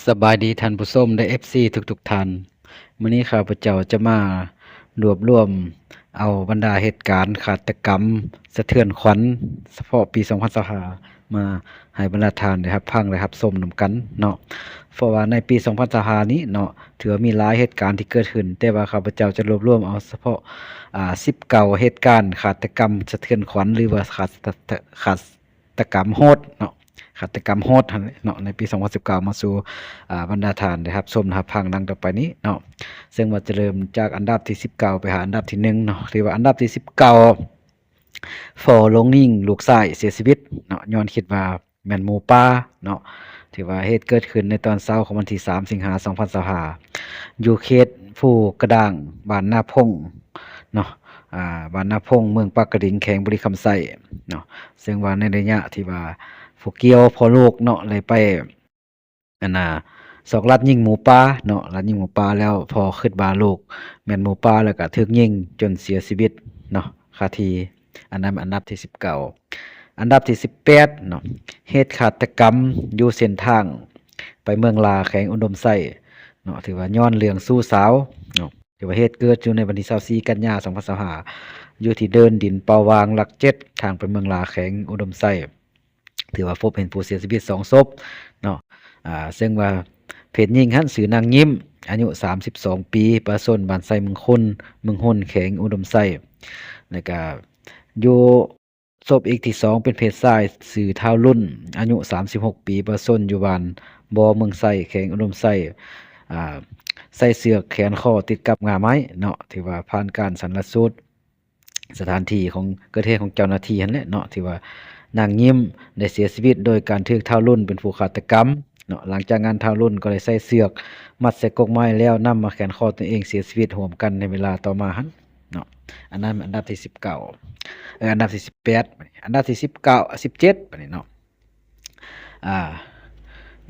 ສະບາຍດີທ່ານຜູ້ຊົມ ແລະ ເອັຟຊີ ທຸກໆທ່ານ. ມື້ນີ້ຂ້າພະເຈົ້າຈະມາລວບລວມເອົາບັນດາເຫດການຄາດຕະກຳສະເທືອນຂວັນ ສະເພາະປີສອງພັນຊາວຫ້າ ມາໃຫ້ບັນດາທ່ານໄດ້ຮັບຟັງ ແລະ ຮັບຊົມນຳກັນເນາະ. ເພາະວ່າໃນປີສອງພັນຊາວຫ້ານີ້ເນາະ ຖືວ່າມີຫຼາຍເຫດການທີ່ເກີດຂຶ້ນ, ແຕ່ວ່າຂ້າພະເຈົ້າຈະລວບລວມເອົາສະເພາະ ອາ ສິບເກົ້າເຫດການຄາດຕະກຳສະເທືອນຂວັນ ຫຼືວ່າຄາດ ຄາດຕະກຳໂຫດເນາະ, ຄາດຕະກຳໂຫດຫັ້ນແຫຼະເນາະ ໃນປີສອງພັນສິບເກົ້າ ມາສູ່ ອາ ບັນດາທ່ານໄດ້ຮັບຊົມ ແລະ ຮັບຟັງດັ່ງຕໍ່ໄປນີ້ເນາະ. ເຊິ່ງວ່າຈະເລີ່ມຈາກອັນດັບທີສິບເກົ້າ ໄປຫາອັນດັບທີໜຶ່ງເນາະ. ຖືວ່າອັນດັບທີສິບເກົ້າ ພໍ່ຫຼົງຍິງລູກຊາຍເສຍຊີວິດເນາະ ຍ້ອນຄິດວ່າ ແມ່ນໝູປ່າເນາະ. ຖືວ່າເຫດເກີດຂຶ້ນໃນຕອນເຊົ້າຂອງວັນທີສາມ ສິງຫາ ສອງພັນຊາວຫ້າ ຢູ່ເຂດພູກະດ້າງ ບ້ານນາພົງເນາະ, ອາ ບ້ານນາພົງ ເມືອງປາກກະດິງ ແຂວງບໍລິຄຳໄຊເນາະ. ເຊິ່ງວ່າໃນໄລຍະທີ່ວ່າຜູ້ກ່ຽວພໍ່ລູກເນາະ ໄດ້ໄປ ອັນນ່າ ຊອກລັດຍິງໝູປ່າເນາະ, ລັດຍິງໝູປ່າແລ້ວ ພໍຄິດວ່າລູກແມ່ນໝູປ່າ ແລ້ວກະຖືກຍິງຈົນເສຍຊີວິດເນາະ ຄາທີ່. ອັນນັ້ນອັນດັບທີສິບເກົ້າ. ອັນດັບທີສິບແປດເນາະ ເຫດຄາດຕະກຳຢູ່ເສັ້ນທາງໄປເມືອງຫຼາ ແຂວງອຸດົມໄຊເນາະ, ຖືວ່າຍ້ອນເລື່ອງຊູ້ສາວເນາະ. ຖືວ່າເຫດເກີດຢູ່ໃນວັນທີຊາວສີ່ ກັນຍາ ສອງພັນຊາວຫ້າ ຢູ່ທີ່ເດີ່ນດິນເປົ່າຫວ່າງ ຫຼັກເຈັດ ທາງໄປເມືອງຫຼາ ແຂວງອຸດົມໄຊ. ຖືວ່າພົບເຫັນຜູ້ເສຍຊີວິດສອງສົບເນາະ, ອາ ເຊິ່ງວ່າເພດຍິງຫັ້ນຊື່ນາງຍິ້ມ ອາຍຸສາມສິບສອງປີ ປະຊາຊົນບ້ານໄຊເມືອງຄຸນ ເມືອງຮຸນ ແຂວງອຸດົມໄຊ. ແລ້ວກະຢູ່ສົບອີກທີສອງ ເປັນເພດຊາຍ ຊື່ທ້າວລຸນ ອາຍຸສາມສິບຫົກປີ ປະຊາຊົນຢູ່ບ້ານບໍ່ ເມືອງໄຊ ແຂວງອຸດົມໄຊ, ອາ ໃສ່ເຊືອກແຂວນຄໍຕິດກັບງ່າໄມ້ເນາະ. ຖືວ່າຜ່ານການຊັນນະສູດ ສະຖານທີ່ຂອງເກີດເຫດຂອງເຈົ້າໜ້າທີ່ຫັ້ນແຫຼະເນາະ, ທີ່ວ່ານາງຍິ້ມໄດ້ເສຍຊີວິດໂດຍການຖືກທ້າວລຸນເປັນຜູ້ຄາດຕະກຳເນາະ. ຫຼັງຈາກນັ້ນ ທ້າວລຸນກໍໄດ້ໃສ່ເຊືອກມັດໃສ່ກົກໄມ້ແລ້ວນຳມາແຂວນຄໍຕົນເອງເສຍຊີວິດຮ່ວມກັນໃນເວລາຕໍ່ມາຫັ້ນເນາະ. ອັນນັ້ນອັນດັບທີສິບເກົ້າ ເອີ ອັນດັບທີສິບແປດ. ອັນດັບທີສິບເກົ້າ ສິບເຈັດ ບາດນີ້ເນາະ. ອາ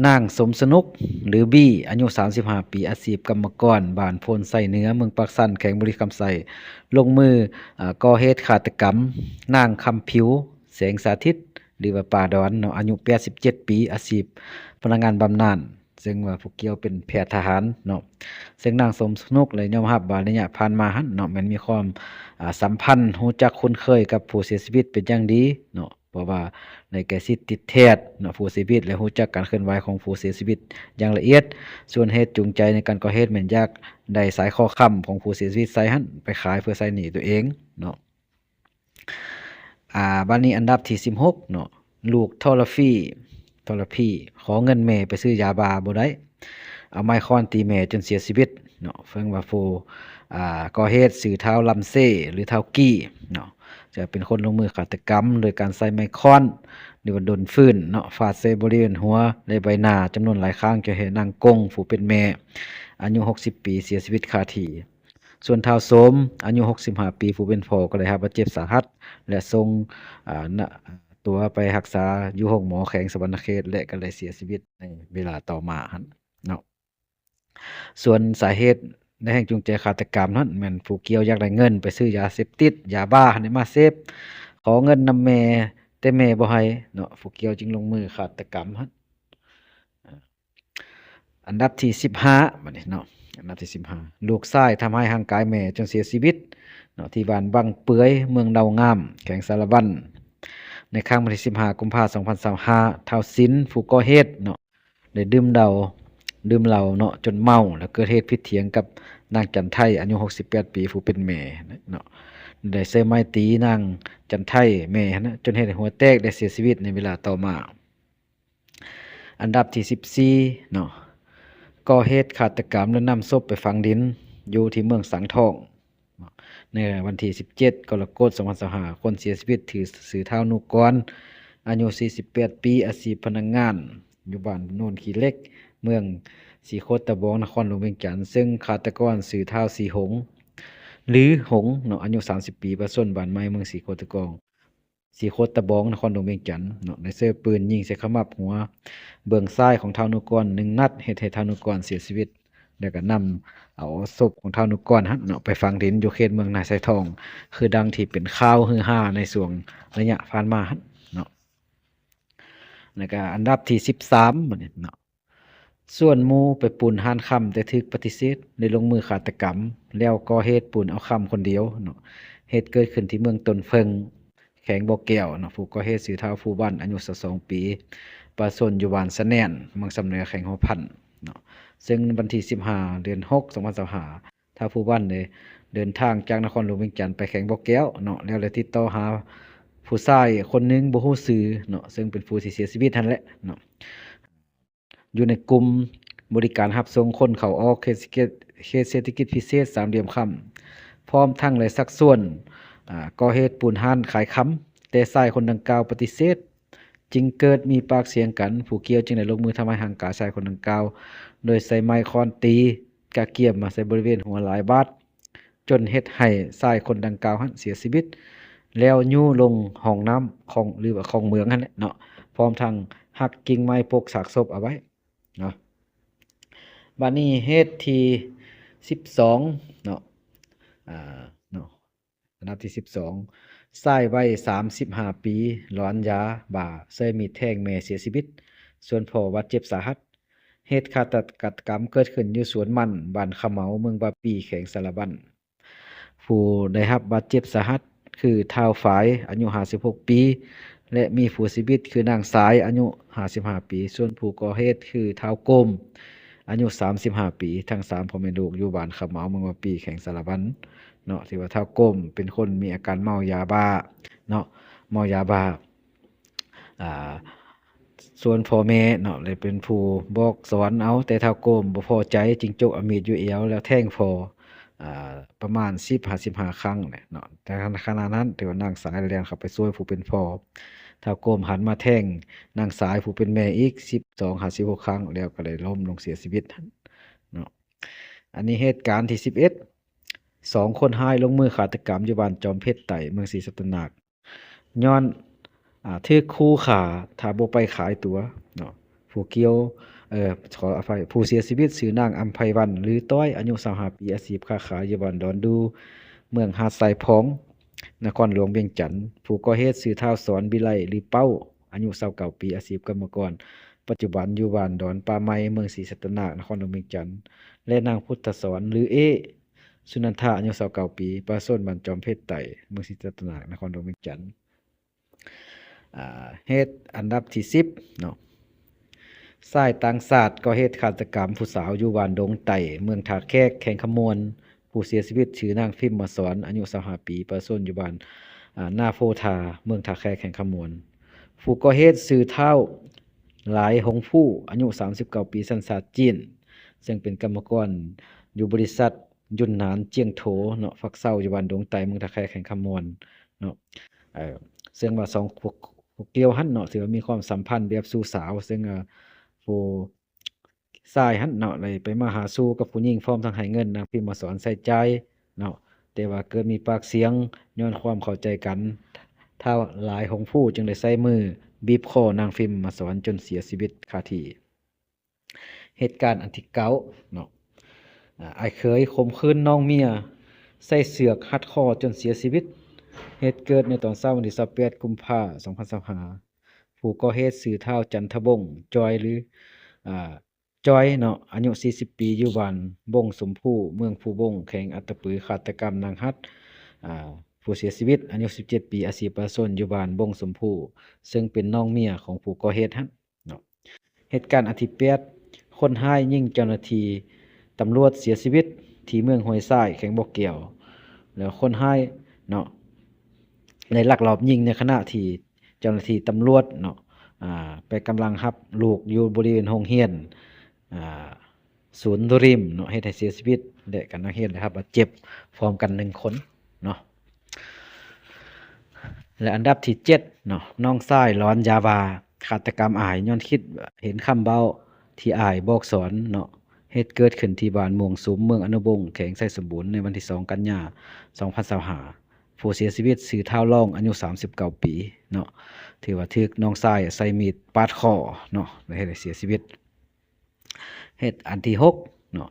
ນາງສົມສະໜຸກ ຫຼື ບີ ອາຍຸສາມສິບຫ້າປີ ອາຊີບກຳມະກອນ ບ້ານໂພນໄຊເໜືອ ເມືອງປາກຊັນ ແຂວງບໍລິຄຳໄຊ ລົງມື ອາ ກໍ່ເຫດຄາດຕະກຳນາງຄຳຜິວ ແສງສາທິດ ຫຼືວ່າປ້າດອນເນາະ, ອາຍຸແປດສິບເຈັດປີ ອາຊີບພະນັກງານບຳນານ, ເຊິ່ງວ່າຜູ້ກ່ຽວເປັນແພດທະຫານເນາະ. ເຊິ່ງນາງສົມສະໜຸກໄດ້ຍອມຮັບວ່າໄລຍະຜ່ານມາຫັ້ນເນາະ ແມ່ນມີຄວາມ ອາ ສຳພັນ ຮູ້ຈັກຄຸ້ນເຄີຍກັບຜູ້ເສຍຊີວິດເປັນຢ່າງດີເນາະ. ເພາະວ່າໄດ້ໃກ້ຊິດຕິດແທດເນາະ ຜູ້ເສຍຊີວິດ ແລະ ຮູ້ຈັກການເຄື່ອນໄຫວຂອງຜູ້ເສຍຊີວິດຢ່າງລະອຽດ. ສ່ວນເຫດຈູງໃຈໃນການກໍ່ເຫດແມ່ນຢາກໄດ້ສາຍຄໍຄຳຂອງຜູ້ເສຍຊີວິດໃສ່ຫັ້ນ ໄປຂາຍເພື່ອໃຊ້ໜີ້ຕົວເອງເນາະ. ອາ ບາດນີ້ອັນດັບທີສິບຫົກເນາະ, ລູກທໍລະພີ ທໍລະພີ ຂໍເງິນແມ່ໄປຊື້ຢາບ້າບໍ່ໄດ້ ເອົາໄມ້ຄ້ອນຕີແມ່ຈົນເສຍຊີວິດເນາະ. ເຊິ່ງວ່າຜູ້ ອາ ກໍ່ເຫດຊື່ທ້າວລຳເຊ ຫຼື ທ້າວກີ້ເນາະ ຈະເປັນຄົນລົງມືຄາດຕະກຳໂດຍການໃຊ້ໄມ້ຄ້ອນ ຫຼືວ່າດົນຟືນເນາະ ຟາດໃສ່ບໍລິເວນຫົວ ແລະ ໃບໜ້າຈຳນວນຫຼາຍຄັ້ງ ຈົນເຮັດໃຫ້ນາງກົງ ຜູ້ເປັນແມ່ ອາຍຸຫົກສິບປີ ເສຍຊີວິດຄາທີ່. ສ່ວນທ້າວໂສມ ອາຍຸຫົກສິບຫ້າປີ ຜູ້ເປັນພໍ່ ກໍໄດ້ຮັບບາດເຈັບສາຫັດ ແລະ ສົ່ງ ອາ ນະ ຕົວໄປຮັກສາຢູ່ໂຮງໝໍແຂວງສະຫວັນນະເຂດ ແລະ ກໍໄດ້ເສຍຊີວິດໃນເວລາຕໍ່ມາຫັ້ນເນາະ. ສ່ວນສາເຫດ ແລະ ແຮງຈູງໃຈຄາດຕະກຳນັ້ນ ແມ່ນຜູ້ກ່ຽວຢາກໄດ້ເງິນໄປຊື້ຢາເສບຕິດ ຢາບ້າຫັ້ນແຫຼະມາເສບ, ຂໍເງິນນຳແມ່ ແຕ່ແມ່ບໍ່ໃຫ້ເນາະ, ຜູ້ກ່ຽວຈຶ່ງລົງມືຄາດຕະກຳຫັ້ນ. ອັນດັບທີສິບຫ້າ ບາດນີ້ເນາະ, ອັນດັບທີສິບຫ້າ ລູກຊາຍທຳຮ້າຍຮ່າງກາຍແມ່ຈົນເສຍຊີວິດເນາະ ທີ່ບ້ານບັ້ງເປືອຍ ເມືອງເຕົາງາມ ແຂວງສາລະວັນ. ໃນຄ່ຳວັນທີສິບຫ້າ ກຸມພາ ສອງພັນຊາວຫ້າ ທ້າວສິນ ຜູ້ກໍ່ເຫດເນາະ ໄດ້ດື່ມເຫຼົ້າ ດື່ມເຫຼົ້າເນາະ ຈົນເມົາ ແລ້ວເກີດເຫດຜິດຖຽງກັບນາງຈັນໄທ ອາຍຸຫົກສິບແປດປີ ຜູ້ເປັນແມ່ເນາະ, ໄດ້ໃຊ້ໄມ້ຕີນາງຈັນໄທ ແມ່ຫັ້ນນະ ຈົນເຮັດໃຫ້ຫົວແຕກ ແລະ ເສຍຊີວິດໃນເວລາຕໍ່ມາ. ອັນດັບທີສິບສີ່ເນາະ, ກໍ່ເຫດຄາດຕະກຳ ແລະ ນຳສົບໄປຝັງດິນຢູ່ທີ່ເມືອງສັງທອງ. ໃນວັນທີສິບເຈັດ ກໍລະກົດ ສອງພັນຊາວຫ້າ ຄົນເສຍຊີວິດຖື ຊື່ທ້າວນຸກອນ ອາຍຸສີ່ສິບແປດປີ ອາຊີບພະນັກງານຢູ່ບ້ານໂນນຂີ້ເຫຼັກ ເມືອງສີໂຄດຕະບອງ ນະຄອນຫຼວງວຽງຈັນ, ເຊິ່ງຄາດຕະກອນຊື່ທ້າວສີຫົງ ຫຼື ຫົງເນາະ ອາຍຸສາມສິບປີ ປະຊາຊົນບ້ານໃໝ່ ເມືອງສີໂຄດຕະກອງ ສີໂຄດຕະບອງ ນະຄອນຫຼວງວຽງຈັນເນາະ ໄດ້ໃຊ້ປືນຍິງໃສ່ຂະໝັບຫົວເບື້ອງຊ້າຍຂອງທ້າວນຸກອນໜຶ່ງນັດ ເຮັດໃຫ້ທ້າວນຸກອນເສຍຊີວິດ ແລ້ວກໍນຳເອົາສົບຂອງທ້າວນຸກອນຫັ້ນເນາະ ໄປຝັງດິນຢູ່ເຂດເມືອງນາຊາຍທອງ ຄືດັ່ງທີ່ເປັນຂ່າວຮືຮາໃນຊ່ວງໄລຍະຜ່ານມາຫັ້ນເນາະ. ແລ້ວກໍອັນດັບທີສິບສາມ ບາດນີ້ເນາະ, ຊວນໝູ່ໄປປຸ້ນຮ້ານຄຳ ແຕ່ຖືກປະຕິເສດ ໄດ້ລົງມືຄາດຕະກຳ ແລ້ວກໍ່ເຫດປຸ້ນເອົາຄຳຄົນດຽວເນາະ. ເຫດເກີດຂຶ້ນທີ່ເມືອງຕົ້ນເຜິ້ງ ແຂວງບໍ່ແກ້ວເນາະ. ຜູ້ກໍ່ເຫດຊື່ທ້າວພູວັນ ອາຍຸຊາວສອງປີ ປະຊາຊົນຢູ່ບ້ານສະແໜ້ນ ເມືອງຊຳເໜືອ ແຂວງຫົວພັນເນາະ. ເຊິ່ງວັນທີສິບຫ້າ ເດືອນຫົກ ສອງພັນຊາວຫ້າ ທ້າວພູວັນໄດ້ເດີນທາງຈາກນະຄອນຫຼວງວຽງຈັນໄປແຂວງບໍ່ແກ້ວເນາະ ແລ້ວໄດ້ຕິດຕໍ່ຫາຜູ້ຊາຍຄົນໜຶ່ງບໍ່ຮູ້ຊື່ເນາະ ເຊິ່ງເປັນຜູ້ທີ່ເສຍຊີວິດຫັ້ນແຫຼະເນາະ. ຢູ່ໃນກຸ່ມບໍລິການຮັບສົ່ງຄົນເຂົ້າອອກເຂດ ເຂດເສດຖະກິດພິເສດສາມຫຼ່ຽມຄຳ ພ້ອມທັງໄດ້ຊັກຊວນ ອ່າ ກໍ່ເຫດປຸ້ນຮ້ານຂາຍຄຳ ແຕ່ຊາຍຄົນດັ່ງກ່າວປະຕິເສດ ຈຶ່ງເກີດມີປາກສຽງກັນ. ຜູ້ກ່ຽວຈຶ່ງໄດ້ລົງມືທຳຮ້າຍຮ່າງກາຍຊາຍຄົນດັ່ງກ່າວ ໂດຍໃຊ້ໄມ້ຄ້ອນຕີກະກຽມມາໃສ່ບໍລິເວນຫົວຫຼາຍບາດ ຈົນເຮັດໃຫ້ຊາຍຄົນດັ່ງກ່າວຫັ້ນເສຍຊີວິດ ແລ້ວຍູ້ລົງຮ່ອງນ້ຳຂອງ ຫຼືວ່າຂອງເມືອງຫັ້ນແຫຼະເນາະ ພ້ອມທັງຫັກກິ່ງໄມ້ປົກຊາກສົບເອົາໄວ້ເນາະ. ບາດນີ້ເຫດທີສິບສອງເນາະ ອ່າ ເນາະ ອັນດັບທີສິບສອງ ຊາຍໄວສາມສິບຫ້າປີ ຫຼອນຢາບ້າ ໃຊ້ມີດແທງແມ່ເສຍຊີວິດ ສ່ວນພໍ່ບາດເຈັບສາຫັດ. ເຫດຄາດຕະກຳເກີດຂຶ້ນຢູ່ສວນມັນ ບ້ານຂະເໝົາ ເມືອງບາປີ ແຂວງສາລະວັນ. ຜູ້ໄດ້ຮັບບາດເຈັບສາຫັດຄືທ້າວຝາຍ ອາຍຸຫ້າສິບຫົກປີ ແລະ ມີຜູ້ເສຍຊີວິດຄືນາງສາຍ ອາຍຸຫ້າສິບຫ້າປີ ສ່ວນຜູ້ກໍ່ເຫດຄືທ້າວໂກມ ອາຍຸສາມສິບຫ້າປີ. ທັງສາມພໍ່ແມ່ລູກຢູ່ບ້ານຂະເໝົາ ເມືອງບາປີ ແຂວງສາລະວັນເນາະ. ທີ່ວ່າທ້າວໂກມເປັນຄົນມີອາການເມົາຢາບ້າເນາະ ເມົາຢາບ້າ ອ່າ ສ່ວນພໍ່ແມ່ເນາະ ໄດ້ເປັນຜູ້ບອກສອນເອົາ ແຕ່ທ້າວໂກມບໍ່ພໍໃຈ ຈຶ່ງຈົກເອົາມີດຢູ່ແອວ ແລ້ວແທງພໍ່ ອ່າ ປະມານສິບຫາສິບຫ້າຄັ້ງແຫຼະເນາະ. ແຕ່ຂະນະນັ້ນ ຖືວ່ານາງສາຍແລ່ນເຂົ້າໄປຊ່ວຍຜູ້ເປັນພໍ່. ທ້າວໂກມຫັນມາແທງນາງສາຍຜູ້ເປັນແມ່ອີກສິບສອງຫາສິບຫົກຄັ້ງ ແລ້ວກໍໄດ້ລົ້ມລົງເສຍຊີວິດເນາະ. ອັນນີ້ເຫດການທີສິບເອັດ ສອງຄົນຮ້າຍລົງມືຄາດຕະກຳຢູ່ບ້ານຈອມເພັດໃຕ້ ເມືອງສີສັດຕະນາກ ຍ້ອນ ອ່າ ຖືກຂູ່ຂ້າຖ້າບໍ່ໄປຂາຍຕົວເນາະ. ຜູ້ກ່ຽວ ເອີ ຂໍອະໄພ ຜູ້ເສຍຊີວິດຊື່ນາງອຳໄພວັນ ຫຼື ຕ້ອຍ ອາຍຸຊາວຫ້າປີ ອາຊີບຄ້າຂາຍຢູ່ບ້ານດອນດູ ເມືອງຫາດຊາຍພອງ ນະຄອນຫຼວງວຽງຈັນ. ຜູ້ກໍ່ເຫດຊື່ທ້າວສອນວິໄລ ຫຼື ເປົ້າ ອາຍຸຊາວເກົ້າປີ ອາຊີບກຳມະກອນ ປັດຈຸບັນຢູ່ບ້ານດອນປ່າໄມ້ ເມືອງສີສັດຕະນາກ ນະຄອນຫຼວງວຽງຈັນ ແລະ ນາງພຸດທະສອນ ຫຼື ເອ ສຸນັນທາ ອາຍຸຊາວເກົ້າປີ ປະຊາຊົນບ້ານຈອມເພັດໃຕ້ ເມືອງສີສັດຕະນາກ ນະຄອນຫຼວງວຽງຈັນ. ອ່າ ເຫດອັນດັບທີສິບເນາະ ຊາຍຕ່າງຊາດກໍ່ເຫດຄາດຕະກຳຜູ້ສາວຢູ່ບ້ານດົງໃຕ້ ເມືອງທ່າແຂກ ແຂວງຄຳມ່ວນ. ຜູ້ເສຍຊີວິດຊື່ນາງພິມມະສອນ ອາຍຸຊາວຫ້າປີ ປະຊາຊົນຢູ່ບ້ານ ອ່າ ນາໂພທາ ເມືອງທ່າແຂກ ແຂວງຄຳມ່ວນ. ຜູ້ກໍ່ເຫດຊື່ທ້າວ ຫຼາຍຫົງຟູ ອາຍຸສາມສິບເກົ້າປີ ສັນຊາດຈີນ ເຊິ່ງເປັນກຳມະກອນຢູ່ບໍລິສັດ ຢຸນນານຈຽງໂທເນາະ ພັກເຊົາຢູ່ບ້ານດົງໃຕ້ ເມືອງທ່າແຂກ ແຂວງຄຳມ່ວນເນາະ. ເຊິ່ງວ່າສອງຜູ້ ຜູ້ກ່ຽວຫັ້ນເນາະ ຖືວ່າມີຄວາມສຳພັນແບບຊູ້ສາວ ເຊິ່ງ ເອີ ຜູ້ຊາຍຫັ້ນເນາະ ໄດ້ໄປມາຫາສູ່ກັບຜູ້ຍິງ ພ້ອມທັງໃຫ້ເງິນນາງພິມມະສອນໃຊ້ຈ່າຍເນາະ ແຕ່ວ່າເກີດມີປາກສຽງ ຍ້ອນຄວາມເຂົ້າໃຈກັນ ທ້າວຫຼາຍຫົງຟູຈຶ່ງໄດ້ໃຊ້ມືບີບຄໍນາງພິມມະສອນຈົນເສຍຊີວິດຄາທີ່. ເຫດການອັນທີເກົ້າເນາະ ອາ ອ້າຍເຂີຍຂົ່ມຂືນນ້ອງເມຍ ໃຊ້ເຊືອກຮັດຄໍຈົນເສຍຊີວິດ. ເຫດເກີດໃນຕອນເຊົ້າວັນທີຊາວແປດ ກຸມພາ ສອງພັນຊາວຫ້າ ຜູ້ກໍ່ເຫດຊື່ທ້າວຈັນທະວົງ ຈອຍ ຫຼື ອາ ຈອຍເນາະ ອາຍຸສີ່ສິບປີ ຢູ່ບ້ານບົງສົມພູ ເມືອງພູບົງ ແຂວງອັດຕະປື ຄາດຕະກຳນາງຮັດ ອາ ຜູ້ເສຍຊີວິດ ອາຍຸສິບເຈັດປີ ອາຊີບປະຊາຊົນຢູ່ບ້ານບົງສົມພູ ເຊິ່ງເປັນນ້ອງເມຍຂອງຜູ້ກໍ່ເຫດຫັ້ນເນາະ. ເຫດການອັນທີແປດ ຄົນຮ້າຍຍິງເຈົ້າໜ້າທີ່ຕຳຫຼວດເສຍຊີວິດ ທີ່ເມືອງຫ້ວຍຊາຍ ແຂວງບໍ່ແກ້ວ ແລ້ວຄົນຮ້າຍເນາະ ໄດ້ລັກລອບຍິງໃນຂະນະທີ່ ເຈົ້າໜ້າທີ່ຕຳຫຼວດເນາະ ອາ ໄປກຳລັງຮັບລູກຢູ່ບໍລິເວນໂຮງຮຽນ ອາ ສູນດຸລິມເນາະ ເຮັດໃຫ້ເສຍຊີວິດ ແລະ ກະນັກຮຽນໄດ້ຮັບບາດເຈັບພ້ອມກັນໜຶ່ງຄົນເນາະ. ແລະ ອັນດັບທີເຈັດເນາະ ນ້ອງຊາຍຫຼອນຢາບ້າ ຄາດຕະກຳອ້າຍ ຍ້ອນຄິດເຫັນຄຳເວົ້າທີ່ອ້າຍບອກສອນເນາະ. ເຫດເກີດຂຶ້ນທີ່ບ້ານມ່ວງສຸມ ເມືອງອະນຸວົງ ແຂວງໄຊສົມບູນ ໃນວັນທີສອງ ກັນຍາ ສອງພັນຊາວຫ້າ. ຜູ້ເສຍຊີວິດຊື່ທ້າວລອງ ອາຍຸສາມສິບເກົ້າປີເນາະ ຖືວ່າຖືກນ້ອງຊາຍໃຊ້ມີດປາດຄໍເນາະ ແລະ ເຮັດໃຫ້ເສຍຊີວິດ. ເຫດອັນທີຫົກເນາະ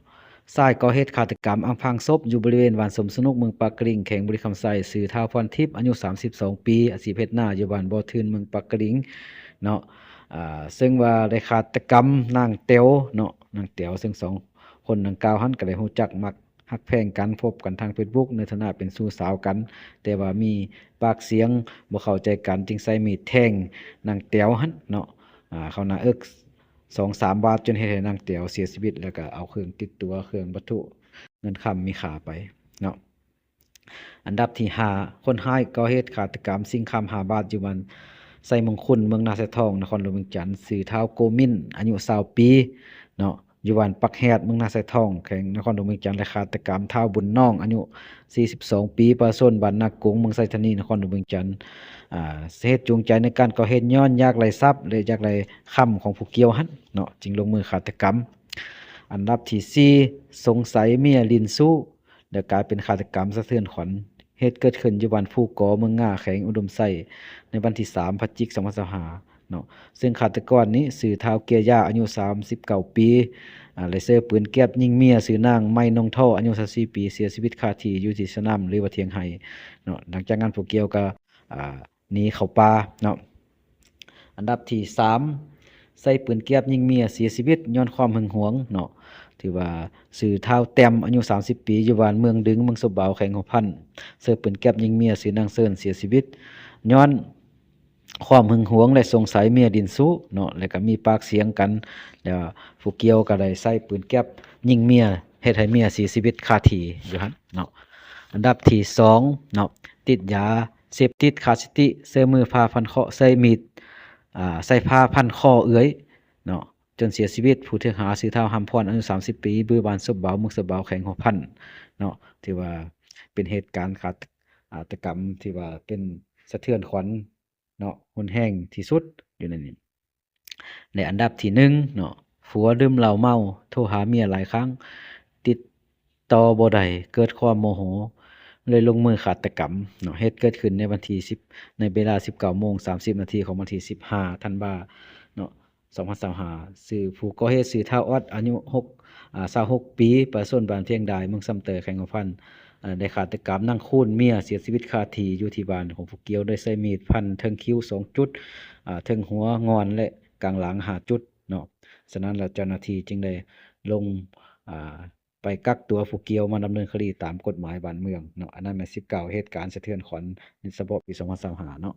ຊາຍກໍ່ເຫດຄາດຕະກຳອຳພາງສົບຢູ່ບໍລິເວນບ້ານສົມສະໜຸກ ເມືອງປາກກະດິງ ແຂວງບໍລິຄຳໄຊ ຊື່ທ້າວພອນທິບ ອາຍຸສາມສິບສອງປີ ອາຊີບເຮັດນາຢູ່ບ້ານບໍ່ທຶນ ເມືອງປາກກະດິງເນາະ ອາ ເຊິ່ງວ່າໄດ້ຄາດຕະກຳນາງແຕວເນາະ ນາງແຕວ ເຊິ່ງສອງຄົນດັ່ງກ່າວຫັ້ນກໍໄດ້ຮູ້ຈັກມັກຮັກແພງກັນ, ພົບກັນທາງເຟສບຸກໃນຖານະເປັນຊູ້ສາວກັນ, ແຕ່ວ່າມີປາກສຽງບໍ່ເຂົ້າໃຈກັນ ຈຶ່ງໃຊ້ມີດແທງນາງແຕວຫັ້ນເນາະ ອາ ເຂົ້າໜ້າເອິກສອງສາມບາດ ຈົນເຮັດໃຫ້ນາງແຕວເສຍຊີວິດ ແລ້ວກໍເອົາເຄື່ອງຕິດຕົວ, ເຄື່ອງວັດຖຸເງິນຄຳມີຄ່າໄປເນາະ. ອັນດັບທີຫ້າ ຄົນຮ້າຍກໍ່ເຫດຄາດຕະກຳຊິງຄຳຫ້າບາດ ຢູ່ບ້ານໄຊມົງຄຸນ ເມືອງນາຊາຍທອງ ນະຄອນຫຼວງວຽງຈັນ ຊື່ທ້າວໂກມິນ ອາຍຸຊາວປີເນາະ ຢູ່ບ້ານປັກແຮດ ເມືອງນາຊາຍທອງ ແຂວງນະຄອນຫຼວງວຽງຈັນ ແລະ ຄາດຕະກຳທ້າວບຸນນ້ອງ ອາຍຸສີ່ສິບສອງປີ ປະຊາຊົນບ້ານນາກົງ ເມືອງໄຊທານີ ນະຄອນຫຼວງວຽງຈັນ. ອາ ເຫດຈູງໃຈໃນການກໍ່ເຫດຍ້ອນຢາກໄດ້ຊັບ ແລະ ຢາກໄດ້ຄຳຂອງຜູ້ກ່ຽວຫັ້ນເນາະ ຈຶ່ງລົງມືຄາດຕະກຳ. ອັນດັບທີສີ່ ສົງໄສເມຍຫຼິ້ນຊູ້ ແລະ ກາຍເປັນຄາດຕະກຳສະເທືອນຂວັນ ເຫດເກີດຂຶ້ນຢູ່ບ້ານພູກໍ ເມືອງງາ ແຂວງອຸດົມໄຊ ໃນວັນທີສາມ ພະຈິກ ສອງພັນຊາວຫ້າເນາະ ເຊິ່ງຄາດຕະກອນນີ້ຊື່ທ້າວເກຍຢາ ອາຍຸສາມສິບເກົ້າປີ ອາ ໄດ້ໃຊ້ປືນແກັບຍິງເມຍຊື່ນາງໄມນອງທໍ ອາຍຸຊາວສີ່ປີ ເສຍຊີວິດຄາທີ່ຢູ່ທີ່ສະໜາມ ຫຼືວ່າຖຽງໄຮ່ເນາະ. ຫຼັງຈາກນັ້ນຜູ້ກ່ຽວກໍ ອາ ໜີເຂົ້າປ່າເນາະ. ອັນດັບທີສາມ ໃຊ້ປືນແກັບຍິງເມຍເສຍຊີວິດຍ້ອນຄວາມຫຶງຫວງເນາະ ຖືວ່າຊື່ທ້າວແຕ້ມ ອາຍຸສາມສິບປີ ຢູ່ບ້ານເມືອງດຶງ ເມືອງສົບບາວ ແຂວງຫົວພັນ ໃຊ້ປືນແກັບຍິງເມຍຊື່ນາງເຊີນເສຍຊີວິດ ຍ້ອນຄວາມຫຶງຫວງ ແລະ ສົງໄສເມຍຫຼິ້ນຊູ້ເນາະ ແລ້ວກໍມີປາກສຽງກັນ ແລ້ວຜູ້ກ່ຽວກໍໄດ້ໃຊ້ປືນແກັບຍິງເມຍ ເຮັດໃຫ້ເມຍເສຍຊີວິດຄາທີ່ຢູ່ຫັ້ນເນາະ. ອັນດັບທີສອງເນາະ ຕິດຢາເສບຕິດຂາດສະຕິ ໃຊ້ມືພາພັນເຄາະ ໃຊ້ມີດ ອາ ໃຊ້ພາພັນຄໍເອື້ອຍເນາະ ຈົນເສຍຊີວິດ. ຜູ້ຖືກຫາຊື່ທ້າວຫຳພອນ ອາຍຸສາມສິບປີ ຢູ່ບ້ານສົບບາວ ເມືອງສົບາວ ແຂວງຫົວພັນເນາະ ຖືວ່າເປັນເຫດການຄາດ ອາ ຕະກຳທີ່ວ່າເປັນສະເທືອນຂວັນເນາະ ຮຸນແຮງທີ່ສຸດຢູ່ໃນນີ້. ແລະ ອັນດັບທີໜຶ່ງເນາະ ຜົວດື່ມເຫຼົ້າເມົາ ໂທຫາເມຍຫຼາຍຄັ້ງ ຕິດຕໍ່ບໍ່ໄດ້ ເກີດຄວາມໂມໂຫ ເລີຍລົງມືຄາດຕະກຳເນາະ. ເຫດເກີດຂຶ້ນໃນວັນທີສິບ ໃນເວລາສິບເກົ້າໂມງສາມສິບນາທີ ຂອງວັນທີສິບຫ້າທັນວາເນາະ ສອງພັນຊາວຫ້າ ຊື່ຜູ້ກໍ່ເຫດຊື່ທ້າວອອດ ອາຍຸຫົກ ອາ ຊາວຫົກປີ ປະຊາຊົນບ້ານພຽງດາຍ ເມືອງຊຳເຕີ ແຂວງຫົວພັນ ອາ ໄດ້ຄາດຕະກຳນາງຄູນເມຍເສຍຊີວິດຄາທີ່ຢູ່ທີ່ບ້ານຂອງຜູ້ກ່ຽວ ໂດຍໃຊ້ມີດຟັນເທິງຄິ້ວສອງຈຸດ ອາ ເທິງຫົວງອນ ແລະ ກາງຫຼັງຫ້າຈຸດເນາະ. ສະນັ້ນແລ້ວເຈົ້າໜ້າທີ່ຈຶ່ງໄດ້ລົງ ອາ ໄປກັກຕົວຜູ້ກ່ຽວມາດຳເນີນຄະດີຕາມກົດໝາຍບ້ານເມືອງເນາະ. ອັນນັ້ນແມ່ນສິບເກົ້າເຫດການສະເທືອນຂວັນໃນສະເພາະປີສອງພັນຊາວຫ້າເນາະ.